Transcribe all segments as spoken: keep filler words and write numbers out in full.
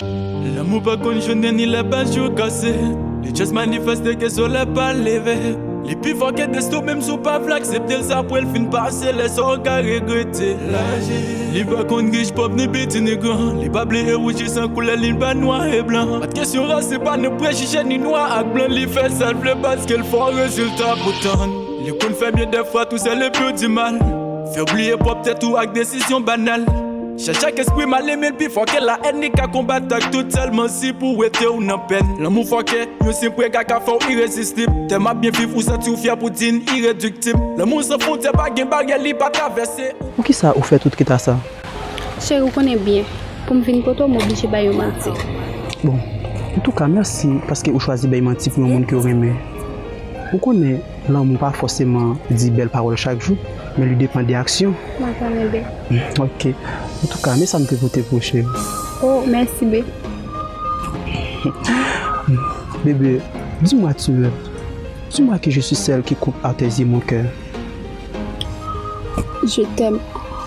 Lanmou pa konn jounen ni lè pa jou kase. Li just manifeste ke solèy pa leve. Li pi fò ke desten w, menm si w pa vle aksepte l, sa apre l fin pase, lè sa w ka regrete. Li pa konn rich, pòv, ni piti, ni gran. Li pa ble e wouj, li san koulè, li pa nwa e blan. Pa t kesyon ras, se pa nan prejije, ni nwa ak blan. Li fè sa l vle paske l fò, rezilta pou tann. Li konn fè byen dèfwa, tou sèl epi w di mal. Fè w bliye pwòp tèt ou ak desizyon banal. Chèche ak espri mal, enmi l pi fò ke la èn, li ka konbat ak tout, sèlman si pou wete w nan pèn. Lanmou fò ke yon senp rega ka fè w irezistib. Tèlman ap byen viv, ou santi w fyè pou di n irediktib. Lanmou san fwontyè, pa gen baryè, li pa travèse. Poukisa ou fè tout kita sa? Cheri, ou konnen byen, pou m vin kote w, m oblije bay yon manti. Bon, antouka, mèsi paske ou chwazi bay manti pou yon moun ke w renmen. Ou konnen, lanmou pa fòseman di bèl pawòl chak jou, men li depann de aksyon. Mwen konnen, bebe. Ok. Antouka, men sa m te pote pou ou, cheri. Oh, mèsi, bebe. Bébé, dis-moi tu m'aimes. Dis-moi que je suis celle qui coupe à tes yeux mon cœur. Je t'aime,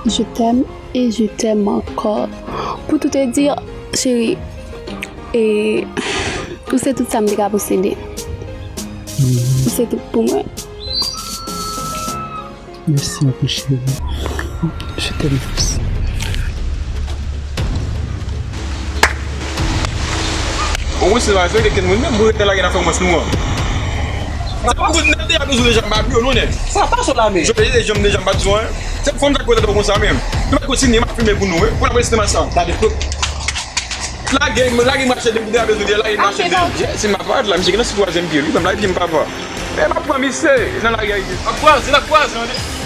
je t'aime et je t'aime encore. Pou tout te di, cheri, e, ou se tout sa m te ka posede. Ou se tout pou mwen. Mèsi anpil, cheri. Je t'aime. Ou wè, se la, se kenn moun menm, mwen rete lage nan fè mwen sou an. Sa pa kout nèg deja bezwen deja m pa byo non nèg. Sa pa sou la men. Jodi deja m deja m pa di anyen. Se fòm sa kote konsa menm. Nou pa kontinye m ap filme pou nou wi. Pou la presi nan sa. Lage, lage mache depi deja bezwen deja lage mache deja. Se ma pa la, misye gen nan si twazyèm pye li, ban m lage pye m papa. E m ap pran misye nan lari a isi. M ap kwaze, m ap kwaze, tande.